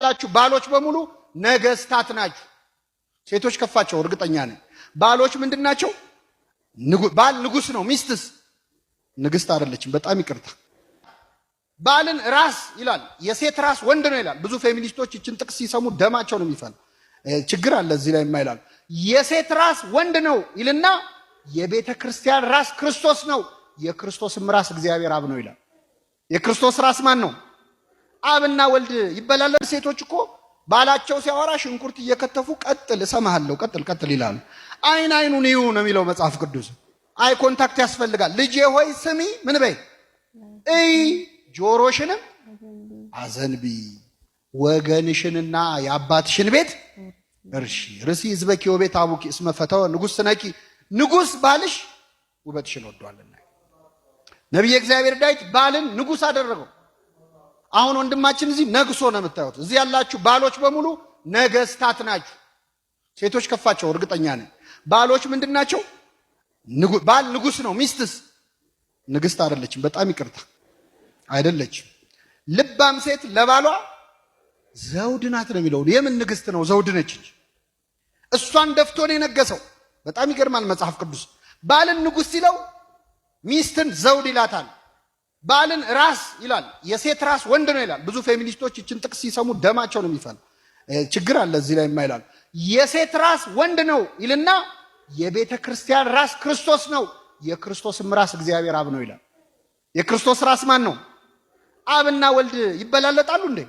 ያላችሁ ባሎች በሙሉ ነገስታት ናችሁ። ሴቶች ከፋቸው፣ እርግጠኛ ነኝ። ባሎች ምንድን ናቸው? ባል ንጉስ ነው። ሚስትስ ንግስት አይደለችም። በጣም ይቅርታ። ባልን ራስ ይላል፣ የሴት ራስ ወንድ ነው ይላል። ብዙ ፌሚኒስቶች ይችን ጥቅስ ሲሰሙ ደማቸው ነው የሚፈላ። ችግር አለ እዚህ ላይ የማይላሉ። የሴት ራስ ወንድ ነው ይልና የቤተ ክርስቲያን ራስ ክርስቶስ ነው፣ የክርስቶስም ራስ እግዚአብሔር አብ ነው ይላል። የክርስቶስ ራስ ማን ነው? አብና ወልድ ይበላል። ሴቶች እኮ ባላቸው ሲያወራ ሽንኩርት እየከተፉ ቀጥል፣ እሰማሃለሁ፣ ቀጥል ቀጥል ይላሉ። አይን አይኑን እዩ ነው የሚለው መጽሐፍ ቅዱስ። Eye contact ያስፈልጋል። ልጄ ሆይ ስሚ፣ ምን በይ እይ፣ ጆሮሽንም አዘንቢ፣ ወገንሽንና የአባትሽን ቤት እርሺ። ርስዒ ሕዝበኪ ወቤተ አቡኪ እስመ ፈተወ ንጉሥ ስነኪ፣ ንጉሥ ባልሽ ውበትሽን ወዷልና። ነቢየ እግዚአብሔር ዳዊት ባልን ንጉሥ አደረገው። አሁን ወንድማችን እዚህ ነግሶ ነው የምታዩት። እዚህ ያላችሁ ባሎች በሙሉ ነገስታት ናችሁ። ሴቶች ከፋቸው፣ እርግጠኛ ነኝ። ባሎች ምንድን ናቸው? ባል ንጉስ ነው። ሚስትስ ንግስት አይደለችም። በጣም ይቅርታ አይደለችም። ልባም ሴት ለባሏ ዘውድ ናት ነው የሚለው። የምን ንግስት ነው? ዘውድ ነች እንጂ እሷን ደፍቶ ነው የነገሰው። በጣም ይገርማል መጽሐፍ ቅዱስ። ባልን ንጉስ ሲለው ሚስትን ዘውድ ይላታል። ባልን ራስ ይላል። የሴት ራስ ወንድ ነው ይላል። ብዙ ፌሚኒስቶች ይችን ጥቅስ ሲሰሙ ደማቸው ነው የሚፈላ። ችግር አለ እዚህ ላይ የማይላሉ። የሴት ራስ ወንድ ነው ይልና የቤተ ክርስቲያን ራስ ክርስቶስ ነው፣ የክርስቶስም ራስ እግዚአብሔር አብ ነው ይላል። የክርስቶስ ራስ ማን ነው? አብና ወልድ ይበላለጣሉ እንዴ?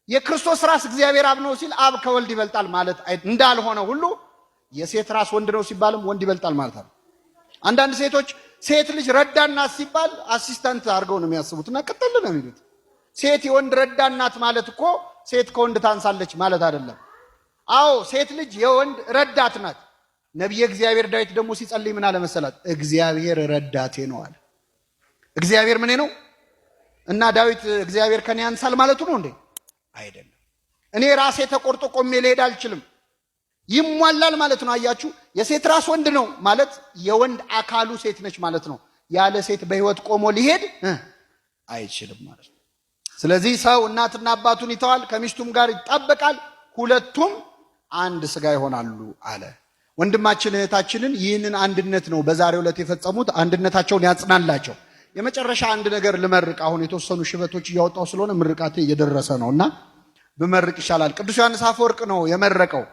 የክርስቶስ ራስ እግዚአብሔር አብ ነው ሲል አብ ከወልድ ይበልጣል ማለት እንዳልሆነ ሁሉ የሴት ራስ ወንድ ነው ሲባልም ወንድ ይበልጣል ማለት ነው። አንዳንድ ሴቶች ሴት ልጅ ረዳት ናት ሲባል assistant አድርገው ነው የሚያስቡት እና ቅጥል ነው የሚሉት። ሴት የወንድ ረዳት ናት ማለት እኮ ሴት ከወንድ ታንሳለች ማለት አይደለም። አዎ ሴት ልጅ የወንድ ረዳት ናት። ነቢየ እግዚአብሔር ዳዊት ደግሞ ሲጸልይ ምን አለ መሰላት? እግዚአብሔር ረዳቴ ነው አለ። እግዚአብሔር ምኔ ነው? እና ዳዊት እግዚአብሔር ከኔ ያንሳል ማለቱ ነው እንዴ? አይደለም። እኔ ራሴ ተቆርጦ ቆሜ ልሄድ አልችልም። ይሟላል ማለት ነው። አያችሁ፣ የሴት ራስ ወንድ ነው ማለት የወንድ አካሉ ሴት ነች ማለት ነው። ያለ ሴት በሕይወት ቆሞ ሊሄድ አይችልም ማለት ነው። ስለዚህ ሰው እናትና አባቱን ይተዋል፣ ከሚስቱም ጋር ይጣበቃል፣ ሁለቱም አንድ ስጋ ይሆናሉ አለ። ወንድማችን እህታችንን ይህንን አንድነት ነው በዛሬው ዕለት የፈጸሙት። አንድነታቸውን ያጽናላቸው። የመጨረሻ አንድ ነገር ልመርቅ። አሁን የተወሰኑ ሽበቶች እያወጣው ስለሆነ ምርቃቴ እየደረሰ ነው እና ብመርቅ ይሻላል። ቅዱስ ዮሐንስ አፈወርቅ ነው የመረቀው።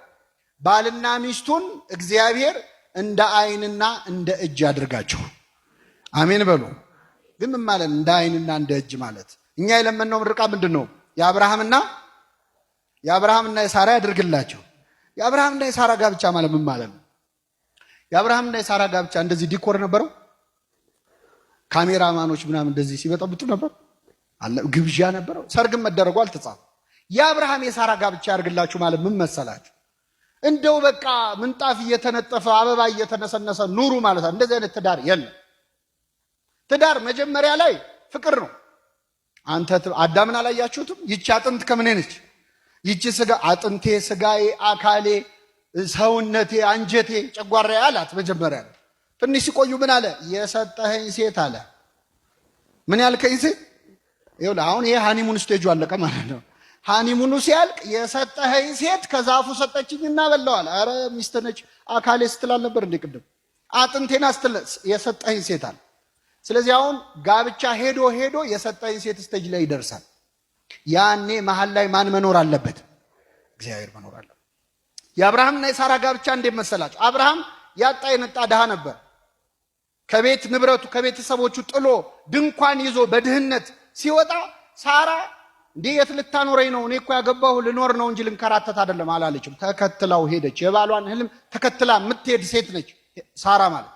ባልና ሚስቱን እግዚአብሔር እንደ ዓይንና እንደ እጅ አድርጋቸው። አሜን በሉ። ግን ምን ማለት እንደ ዓይንና እንደ እጅ ማለት? እኛ የለመነው ምርቃ ምንድን ነው? የአብርሃምና የሳራ ያድርግላቸው። የአብርሃምና የሳራ ጋብቻ ማለት ምን ማለት ነው? የአብርሃምና የሳራ ጋብቻ እንደዚህ decor ነበረው? ካሜራማኖች ምናምን እንደዚህ ሲበጠብጡ ነበር? አለ ግብዣ ነበረው? ሰርግም መደረጉ አልተጻፈም። የአብርሃም የሳራ ጋብቻ ያድርግላችሁ ማለት ምን መሰላችሁ? እንደው በቃ ምንጣፍ እየተነጠፈ አበባ እየተነሰነሰ ኑሩ ማለት ነው። እንደዚህ አይነት ትዳር የለም። ትዳር መጀመሪያ ላይ ፍቅር ነው። አንተ አዳምን አላያችሁትም? ይቺ አጥንት ከምኔ ነች? ይቺ ስጋ አጥንቴ፣ ስጋዬ፣ አካሌ፣ ሰውነቴ፣ አንጀቴ፣ ጨጓራዬ አላት። መጀመሪያ ላይ ትንሽ ሲቆዩ ምን አለ? የሰጠኸኝ ሴት አለ። ምን ያልከኝ ሴት? ይኸውልህ አሁን ይሄ honeymoon stage ኡ አለቀ ማለት ነው። Honeymoon ኡ ሲያልቅ የሰጠኸኝ ሴት ከዛፉ ሰጠችኝና በላዋል። አረ ሚስት ነች አካሌ ስትላል ነበር እንዴ ቅድም? አጥንቴና ስትል የሰጠኸኝ ሴት አለ። ስለዚህ አሁን ጋብቻ ሄዶ ሄዶ የሰጠኸኝ ሴት stage ላይ ይደርሳል። ያኔ መሀል ላይ ማን መኖር አለበት? እግዚአብሔር መኖር አለበት። የአብርሃምና የሳራ ጋብቻ እንዴት መሰላችሁ? አብርሃም ያጣ የነጣ ድሃ ነበር። ከቤት ንብረቱ ከቤተሰቦቹ ጥሎ ድንኳን ይዞ በድህነት ሲወጣ ሳራ እንዲህ የት ልታኖረኝ ነው? እኔ እኮ ያገባሁ ልኖር ነው እንጂ ልንከራተት አይደለም አላለችም። ተከትላው ሄደች። የባሏን ህልም ተከትላ የምትሄድ ሴት ነች ሳራ ማለት።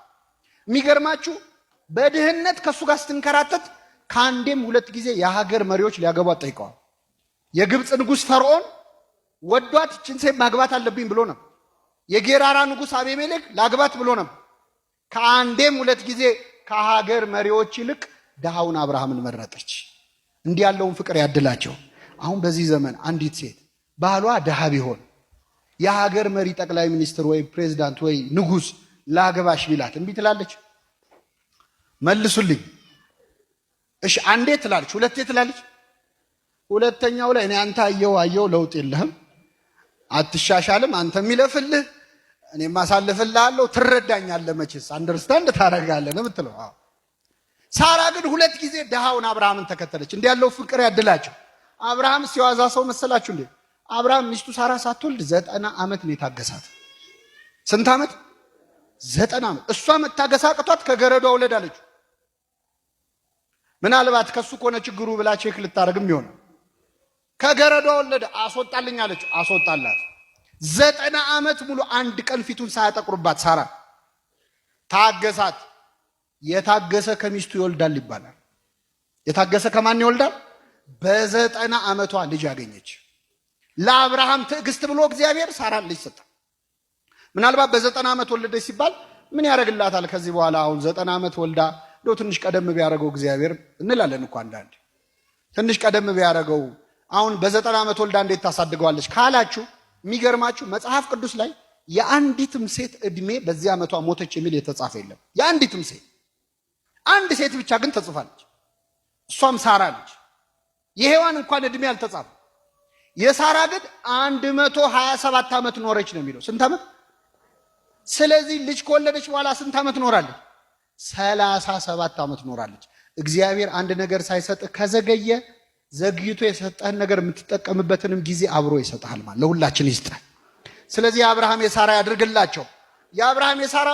የሚገርማችሁ በድህነት ከእሱ ጋር ስትንከራተት ከአንዴም ሁለት ጊዜ የሀገር መሪዎች ሊያገቧት ጠይቀዋል። የግብፅ ንጉሥ ፈርዖን ወዷት ይችን ሴት ማግባት አለብኝ ብሎ ነበር። የጌራራ ንጉሥ አቤሜሌክ ላግባት ብሎ ነበር። ከአንዴም ሁለት ጊዜ ከሀገር መሪዎች ይልቅ ድሃውን አብርሃምን መረጠች። እንዲህ ያለውን ፍቅር ያድላቸው። አሁን በዚህ ዘመን አንዲት ሴት ባሏ ድሃ ቢሆን የሀገር መሪ ጠቅላይ ሚኒስትር ወይ ፕሬዚዳንት ወይ ንጉሥ ላግባሽ ቢላት እምቢ ትላለች? መልሱልኝ። እሺ አንዴ ትላለች፣ ሁለቴ ትላለች። ሁለተኛው ላይ እኔ አንተ አየው አየው ለውጥ የለህም፣ አትሻሻልም፣ አንተ የሚለፍልህ እኔም አሳልፍልሃለሁ፣ ትረዳኛለህ፣ መቼስ understand ታደርጋለህ ነው የምትለው። አዎ። ሳራ ግን ሁለት ጊዜ ድሃውን አብርሃምን ተከተለች። እንዲህ ያለው ፍቅር ያድላቸው። አብርሃም ሲዋዛ ሰው መሰላችሁ እንዴ? አብርሃም ሚስቱ ሳራ ሳትወልድ 90 ዓመት ነው የታገሳት። ስንት ዓመት? 90 ዓመት። እሷ መታገስ አቅቷት ከገረዷ ውለድ አለችው። ምናልባት ከሱ ከሆነ ችግሩ ብላ check ልታደርግም ይሆናል። ከገረዷ ወለደ። አስወጣልኝ አለችው። አስወጣላት። 90 ዓመት ሙሉ አንድ ቀን ፊቱን ሳያጠቁርባት ሳራ ታገሳት። የታገሰ ከሚስቱ ይወልዳል ይባላል። የታገሰ ከማን ይወልዳል? በ90 ዓመቷ ልጅ አገኘች። ለአብርሃም ትዕግስት ብሎ እግዚአብሔር ሳራን ልጅ ሰጠ። ምናልባት በ90 ዓመት ወለደች ሲባል ምን ያደርግላታል ከዚህ በኋላ፣ አሁን 90 ዓመት ወልዳ እንደው ትንሽ ቀደም ቢያደርገው እግዚአብሔር እንላለን እኮ አንዳንዴ። ትንሽ ቀደም ቢያደርገው፣ አሁን በ90 ዓመት ወልዳ እንዴት ታሳድገዋለች ካላችሁ፣ የሚገርማችሁ መጽሐፍ ቅዱስ ላይ የአንዲትም ሴት እድሜ በዚህ ዓመቷ ሞተች የሚል የተጻፈ የለም። የአንዲትም ሴት፣ አንድ ሴት ብቻ ግን ተጽፋለች። እሷም ሳራ ነች። የሔዋን እንኳን እድሜ አልተጻፈ። የሳራ ግን 127 ዓመት ኖረች ነው የሚለው። ስንት ዓመት? ስለዚህ ልጅ ከወለደች በኋላ ስንት ዓመት ኖራለች? 37 ዓመት ኖራለች። እግዚአብሔር አንድ ነገር ሳይሰጥ ከዘገየ ዘግይቶ የሰጠህን ነገር የምትጠቀምበትንም ጊዜ አብሮ ይሰጥሃል። ማለት ለሁላችን ይስጠን። ስለዚህ የአብርሃም የሳራ ያድርግላቸው። የአብርሃም የሳራ